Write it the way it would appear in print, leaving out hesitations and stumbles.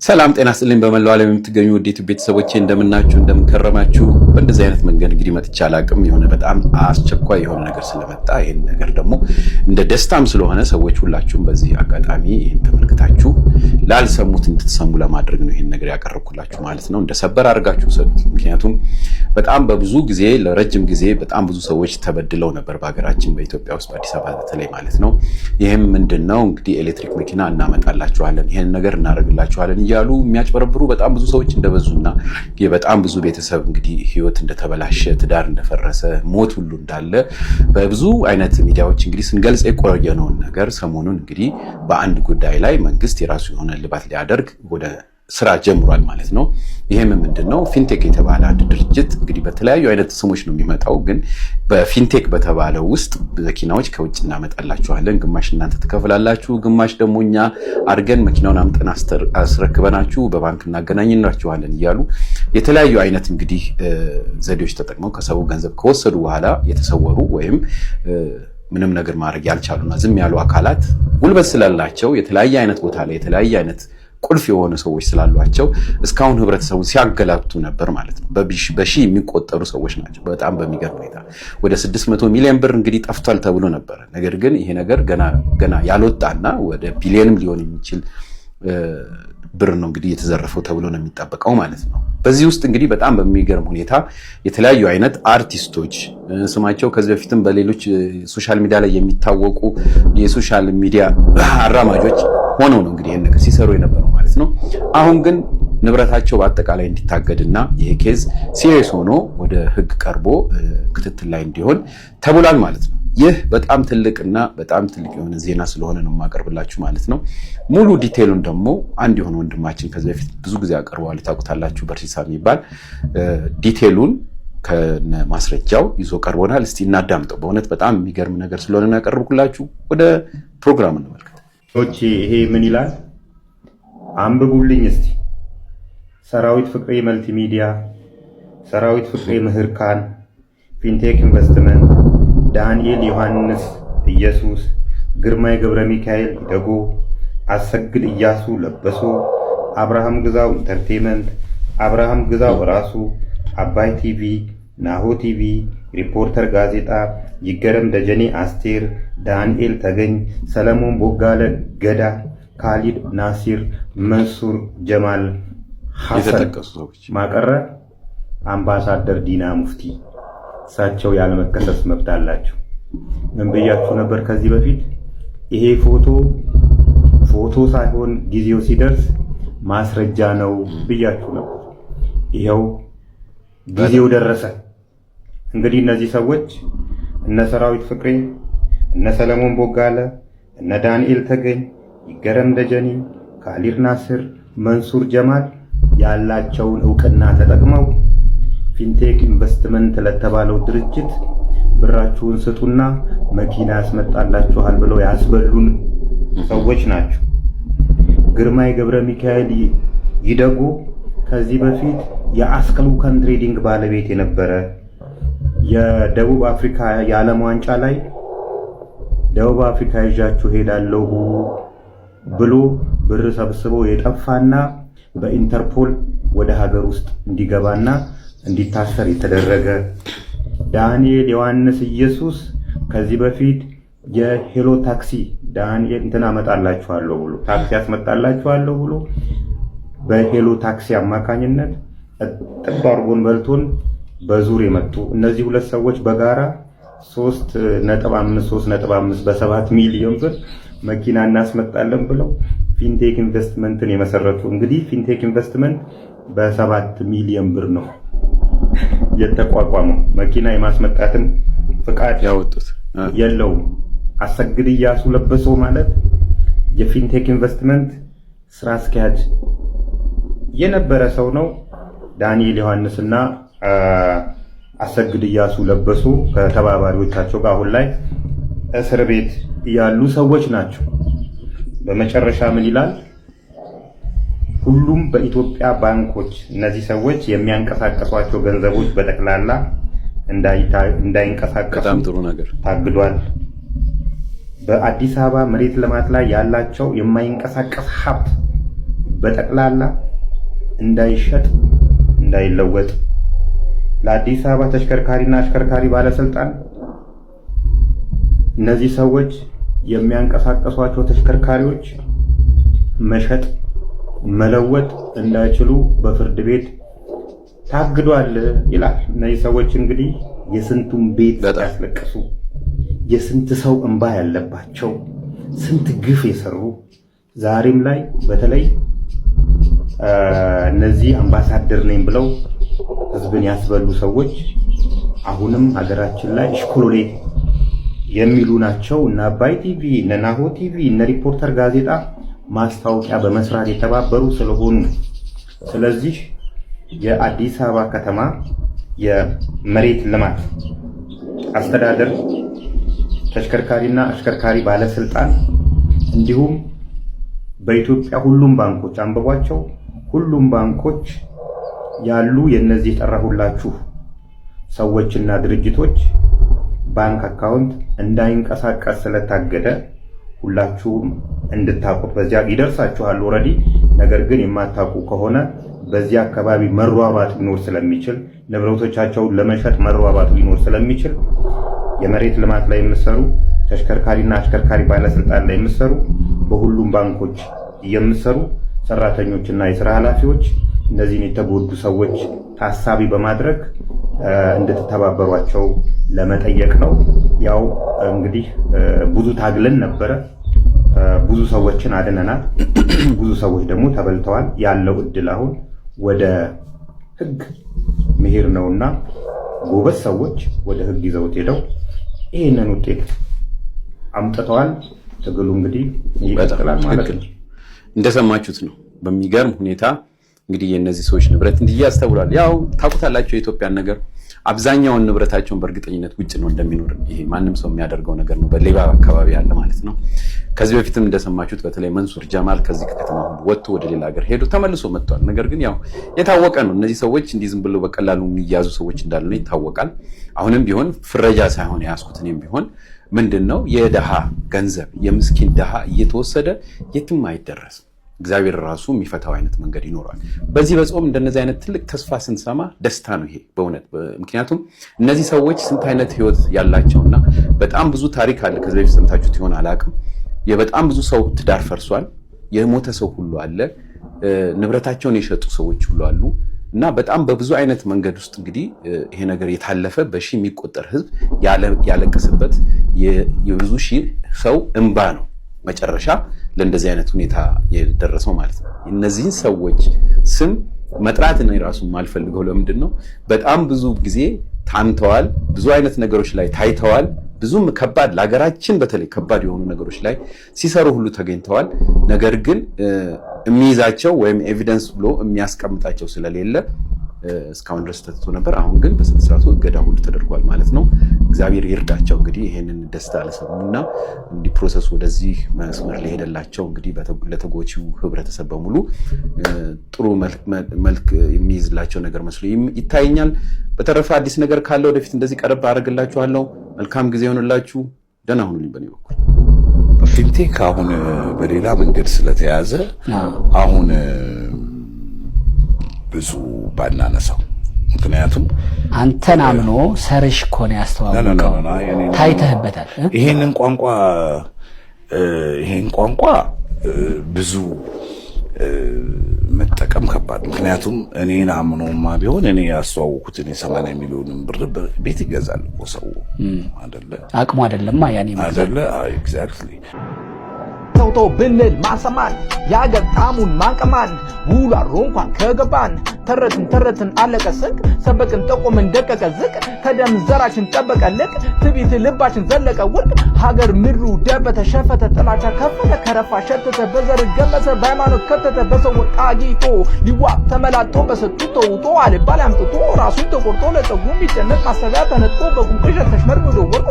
ሰላም ጤና ስጥልኝ። በመላው ዓለም የምትገኙ ውድ ቤተሰቦቼ እንደምናችሁ እንደምንከረማችሁ። በእንደዚህ አይነት መንገድ እንግዲህ መጥቼ አላቅም። የሆነ በጣም አስቸኳይ የሆነ ነገር ስለመጣ ይህን ነገር ደግሞ እንደ ደስታም ስለሆነ ሰዎች ሁላችሁም በዚህ አጋጣሚ ይህን ተመልክታችሁ ላልሰሙት እንድትሰሙ ለማድረግ ነው ይህን ነገር ያቀረብኩላችሁ ማለት ነው። እንደ ሰበር አድርጋችሁ ውሰዱት። ምክንያቱም በጣም በብዙ ጊዜ ለረጅም ጊዜ በጣም ብዙ ሰዎች ተበድለው ነበር በሀገራችን በኢትዮጵያ ውስጥ በአዲስ አበባ በተለይ ማለት ነው። ይህም ምንድን ነው እንግዲህ ኤሌክትሪክ መኪና እናመጣላችኋለን፣ ይህን ነገር እናደርግላችኋለን እያሉ የሚያጭበረብሩ በጣም ብዙ ሰዎች እንደበዙና በጣም ብዙ ቤተሰብ እንግዲህ ህይወት እንደተበላሸ፣ ትዳር እንደፈረሰ፣ ሞት ሁሉ እንዳለ በብዙ አይነት ሚዲያዎች እንግዲህ ስንገልጽ የቆየነውን ነገር ሰሞኑን እንግዲህ በአንድ ጉዳይ ላይ መንግስት የራሱ የሆነ እልባት ሊያደርግ ወደ ስራ ጀምሯል ማለት ነው። ይህም ምንድን ነው? ፊንቴክ የተባለ አንድ ድርጅት እንግዲህ በተለያዩ አይነት ስሞች ነው የሚመጣው። ግን በፊንቴክ በተባለው ውስጥ መኪናዎች ከውጭ እናመጣላችኋለን፣ ግማሽ እናንተ ትከፍላላችሁ፣ ግማሽ ደግሞ እኛ አድርገን መኪናውን አምጠን አስረክበናችሁ በባንክ እናገናኝናችኋለን እያሉ የተለያዩ አይነት እንግዲህ ዘዴዎች ተጠቅመው ከሰው ገንዘብ ከወሰዱ በኋላ የተሰወሩ ወይም ምንም ነገር ማድረግ ያልቻሉና ዝም ያሉ አካላት ጉልበት ስላላቸው የተለያየ አይነት ቦታ ላይ የተለያየ አይነት ቁልፍ የሆኑ ሰዎች ስላሏቸው እስካሁን ህብረተሰቡን ሲያገላቱ ነበር ማለት ነው። በሺህ የሚቆጠሩ ሰዎች ናቸው። በጣም በሚገርም ሁኔታ ወደ 600 ሚሊዮን ብር እንግዲህ ጠፍቷል ተብሎ ነበረ። ነገር ግን ይሄ ነገር ገና ገና ያልወጣና ወደ ቢሊዮንም ሊሆን የሚችል ብር ነው እንግዲህ የተዘረፈው ተብሎ ነው የሚጠበቀው ማለት ነው። በዚህ ውስጥ እንግዲህ በጣም በሚገርም ሁኔታ የተለያዩ አይነት አርቲስቶች ስማቸው ከዚህ በፊትም በሌሎች social media ላይ የሚታወቁ የ social media አራማጆች ሆነው ነው እንግዲህ ይህን ነገር ሲሰሩ የነበረው ማለት ነው። አሁን ግን ንብረታቸው በአጠቃላይ እንዲታገድና ይሄ case serious ሆኖ ወደ ህግ ቀርቦ ክትትል ላይ እንዲሆን ተብሏል ማለት ነው። ይህ በጣም ትልቅና በጣም ትልቅ የሆነ ዜና ስለሆነ ነው የማቀርብላችሁ ማለት ነው። ሙሉ detail ኡን ደግሞ አንድ የሆነ ወንድማችን ከዚህ በፊት ብዙ ጊዜ አቀርበዋል፣ ታውቁታላችሁ፣ በርሲሳ የሚባል detail ኡን ከነ ማስረጃው ይዞ ቀርቦናል። እስቲ እናዳምጠው። በእውነት በጣም የሚገርም ነገር ስለሆነ ነው ያቀርብኩላችሁ። ወደ ፕሮግራሙ እንመልከት። ይሄ ምን ይላል? አንብቡልኝ እስቲ። ሰራዊት ፍቅሬ መልቲሚዲያ፣ ሰራዊት ፍቅሬ ምህርካን፣ ፊንቴክ ኢንቨስትመንት፣ ዳንኤል ዮሐንስ ኢየሱስ፣ ግርማይ ገብረ ሚካኤል ይደጎ፣ አሰግድ እያሱ ለበሶ፣ አብርሃም ግዛው ኢንተርቴንመንት፣ አብርሃም ግዛው ራሱ፣ አባይ ቲቪ፣ ናሆ ቲቪ፣ ሪፖርተር ጋዜጣ፣ ይገረም ደጀኔ አስቴር፣ ዳንኤል ተገኝ፣ ሰለሞን ቦጋለ ገዳ፣ ካሊድ ናሲር፣ መንሱር ጀማል ሐሰን ማቀረ፣ አምባሳደር ዲና ሙፍቲ እሳቸው ያለመከሰስ መብት አላቸው። ምን ብያችሁ ነበር ከዚህ በፊት? ይሄ ፎቶ ፎቶ ሳይሆን ጊዜው ሲደርስ ማስረጃ ነው ብያችሁ ነበር። ይኸው ጊዜው ደረሰ። እንግዲህ እነዚህ ሰዎች እነ ሰራዊት ፍቅሬ፣ እነ ሰለሞን ቦጋለ፣ እነ ዳንኤል ተገኝ፣ ይገረም ደጀኔ፣ ካሊድ ናስር፣ መንሱር ጀማል ያላቸውን እውቅና ተጠቅመው ፊንቴክ ኢንቨስትመንት ለተባለው ድርጅት ብራችሁን ስጡና መኪና ያስመጣላችኋል ብለው ያስበሉን ሰዎች ናቸው። ግርማይ ገብረ ሚካኤል ይደጉ ከዚህ በፊት የአስከሉከን ትሬዲንግ ባለቤት የነበረ፣ የደቡብ አፍሪካ የዓለም ዋንጫ ላይ ደቡብ አፍሪካ ይዣችሁ ሄዳለሁ ብሎ ብር ሰብስቦ የጠፋና በኢንተርፖል ወደ ሀገር ውስጥ እንዲገባና እንዲታሰር የተደረገ፣ ዳንኤል ዮሐንስ ኢየሱስ ከዚህ በፊት የሄሎ ታክሲ ዳንኤል እንትን አመጣላችኋለሁ ብሎ ታክሲ አስመጣላችኋለሁ ብሎ በሄሎ ታክሲ አማካኝነት እጥብ አድርጎን በልቶን በዙር የመጡ እነዚህ ሁለት ሰዎች በጋራ 3.5 3.5 በ7 ሚሊዮን ብር መኪና እናስመጣለን ብለው ፊንቴክ ኢንቨስትመንትን የመሰረቱ፣ እንግዲህ ፊንቴክ ኢንቨስትመንት በ7 ሚሊዮን ብር ነው የተቋቋመው። መኪና የማስመጣትም ፍቃድ ያወጡት የለውም። አሰግድ እያሱ ለበሰው ማለት የፊንቴክ ኢንቨስትመንት ስራ አስኪያጅ የነበረ ሰው ነው። ዳንኤል ዮሐንስና አሰግድ እያሱ ለበሱ ከተባባሪዎቻቸው ጋር አሁን ላይ እስር ቤት ያሉ ሰዎች ናቸው። በመጨረሻ ምን ይላል? ሁሉም በኢትዮጵያ ባንኮች እነዚህ ሰዎች የሚያንቀሳቀሷቸው ገንዘቦች በጠቅላላ እንዳይንቀሳቀሱ በጣም ጥሩ ነገር ታግዷል። በአዲስ አበባ መሬት ልማት ላይ ያላቸው የማይንቀሳቀስ ሀብት በጠቅላላ እንዳይሸጥ፣ እንዳይለወጥ፣ ለአዲስ አበባ ተሽከርካሪና አሽከርካሪ ባለስልጣን እነዚህ ሰዎች የሚያንቀሳቀሷቸው ተሽከርካሪዎች መሸጥ፣ መለወጥ እንዳይችሉ በፍርድ ቤት ታግዷል ይላል። እነዚህ ሰዎች እንግዲህ የስንቱን ቤት ያስለቀሱ፣ የስንት ሰው እንባ ያለባቸው፣ ስንት ግፍ የሰሩ፣ ዛሬም ላይ በተለይ እነዚህ አምባሳደር ነኝ ብለው ህዝብን ያስበሉ ሰዎች አሁንም ሀገራችን ላይ እሽኮሎሌ የሚሉ ናቸው። እነ አባይ ቲቪ፣ እነ ናሆ ቲቪ፣ እነ ሪፖርተር ጋዜጣ ማስታወቂያ በመስራት የተባበሩ ስለሆኑ፣ ስለዚህ የአዲስ አበባ ከተማ የመሬት ልማት አስተዳደር ተሽከርካሪና አሽከርካሪ ባለስልጣን እንዲሁም በኢትዮጵያ ሁሉም ባንኮች፣ አንብቧቸው፣ ሁሉም ባንኮች ያሉ የነዚህ የጠራሁላችሁ ሰዎችና ድርጅቶች ባንክ account እንዳይንቀሳቀስ ስለታገደ ሁላችሁም እንድታውቁት፣ በዚያ ይደርሳችኋል already። ነገር ግን የማታውቁ ከሆነ በዚህ አካባቢ መሯሯጥ ሊኖር ስለሚችል፣ ንብረቶቻቸውን ለመሸጥ መሯሯጥ ሊኖር ስለሚችል፣ የመሬት ልማት ላይ የምትሰሩ፣ ተሽከርካሪና አሽከርካሪ ባለስልጣን ላይ የምትሰሩ፣ በሁሉም ባንኮች የምትሰሩ ሰራተኞችና የስራ ኃላፊዎች እነዚህን የተጎዱ ሰዎች ታሳቢ በማድረግ እንድትተባበሯቸው ለመጠየቅ ነው። ያው እንግዲህ ብዙ ታግለን ነበረ። ብዙ ሰዎችን አድነናል። ብዙ ሰዎች ደግሞ ተበልተዋል። ያለው እድል አሁን ወደ ህግ መሄድ ነውና ጎበዝ ሰዎች ወደ ህግ ይዘውት ሄደው ይህንን ውጤት አምጥተዋል። ትግሉ እንግዲህ ይቀጥላል ማለት ነው። እንደሰማችሁት ነው። በሚገርም ሁኔታ እንግዲህ የእነዚህ ሰዎች ንብረት እንዲያዝ ተብሏል። ያው ታውቁታላችሁ የኢትዮጵያን ነገር፣ አብዛኛውን ንብረታቸውን በእርግጠኝነት ውጭ ነው እንደሚኖር፣ ይሄ ማንም ሰው የሚያደርገው ነገር ነው። በሌባ አካባቢ ያለ ማለት ነው። ከዚህ በፊትም እንደሰማችሁት በተለይ መንሱር ጀማል ከዚህ ከከተማ ሁሉ ወጥቶ ወደ ሌላ ሀገር ሄዶ ተመልሶ መጥቷል። ነገር ግን ያው የታወቀ ነው። እነዚህ ሰዎች እንዲህ ዝም ብሎ በቀላሉ የሚያዙ ሰዎች እንዳልሆነ ይታወቃል። አሁንም ቢሆን ፍረጃ ሳይሆን የያዝኩት እኔም ቢሆን ምንድን ነው፣ የድሃ ገንዘብ፣ የምስኪን ድሃ እየተወሰደ የትም አይደረስም። እግዚአብሔር ራሱ የሚፈታው አይነት መንገድ ይኖረዋል። በዚህ በጾም እንደነዚህ አይነት ትልቅ ተስፋ ስንሰማ ደስታ ነው ይሄ በእውነት። ምክንያቱም እነዚህ ሰዎች ስንት አይነት ህይወት ያላቸውና በጣም ብዙ ታሪክ አለ። ከዚህ በፊት ሰምታችሁት ይሆን አላውቅም። የበጣም ብዙ ሰው ትዳር ፈርሷል። የሞተ ሰው ሁሉ አለ። ንብረታቸውን የሸጡ ሰዎች ሁሉ አሉ። እና በጣም በብዙ አይነት መንገድ ውስጥ እንግዲህ ይሄ ነገር የታለፈ፣ በሺህ የሚቆጠር ህዝብ ያለቀሰበት፣ የብዙ ሺህ ሰው እንባ ነው መጨረሻ ለእንደዚህ አይነት ሁኔታ የደረሰው ማለት ነው። እነዚህን ሰዎች ስም መጥራት እኔ ራሱ የማልፈልገው ለምንድን ነው? በጣም ብዙ ጊዜ ታምተዋል፣ ብዙ አይነት ነገሮች ላይ ታይተዋል። ብዙም ከባድ፣ ለሀገራችን በተለይ ከባድ የሆኑ ነገሮች ላይ ሲሰሩ ሁሉ ተገኝተዋል። ነገር ግን የሚይዛቸው ወይም evidence ብሎ የሚያስቀምጣቸው ስለሌለ እስካሁን ድረስ ተትቶ ነበር። አሁን ግን በስነስርዓቱ እገዳ ሁሉ ተደርጓል ማለት ነው። እግዚአብሔር ይርዳቸው። እንግዲህ ይሄንን ደስታ ለሰሙና እንዲህ process ኡ ወደዚህ መስመር ሊሄደላቸው እንግዲህ ለተጎጂው ህብረተሰብ በሙሉ ጥሩ መልክ የሚይዝላቸው ነገር መስሎ ይታየኛል። በተረፈ አዲስ ነገር ካለ ወደፊት እንደዚህ ቀረብ አደርግላችኋለሁ። መልካም ጊዜ ይሆንላችሁ። ደህና ሁኑልኝ በእኔ በኩል። Fintech አሁን በሌላ መንገድ ስለተያዘ አሁን ብዙ ባናነሳው፣ ምክንያቱም አንተን አምኖ ሰርሽ እኮ ነው ያስተዋወቀው። ታይተህበታል። ይሄን ቋንቋ ብዙ መጠቀም ከባድ። ምክንያቱም እኔን አምኖማ ቢሆን እኔ ያስተዋወኩትን የ80 ሚሊዮን ብር ቤት ይገዛል እኮ ሰው፣ አደለ? አቅሙ አይደለማ ያኔ። አደለ? Exactly። ተውቶ ብንል ማሰማን፣ የአገር ጣሙን ማንቀማን፣ ውሎ አድሮ እንኳን ከገባን፣ ተረትን ተረትን አለቀ ስንቅ፣ ሰበቅን ጠቆምን ደቀቀ ዝቅ፣ ከደም ዘራችን ጠበቀ ልቅ፣ ትቢት ልባችን ዘለቀ ውልቅ፣ ሀገር ምድሩ ደበተ ሸፈተ፣ ጥላቻ ከፈተ፣ ከረፋ ሸተተ፣ በዘር ገመሰ፣ በሃይማኖት ከተተ፣ በሰው ወርቅ አጊጦ ሊዋብ ተመላጦ፣ በሰጡት ተውጦ፣ አልባል አምጥቶ፣ ራሱን ተቆርጦ፣ ለጠጉ የሚጨነቅ ማሰቢያ ተነጥቆ፣ በቁም ቅዠት ተሽመርምዶ ወርቆ።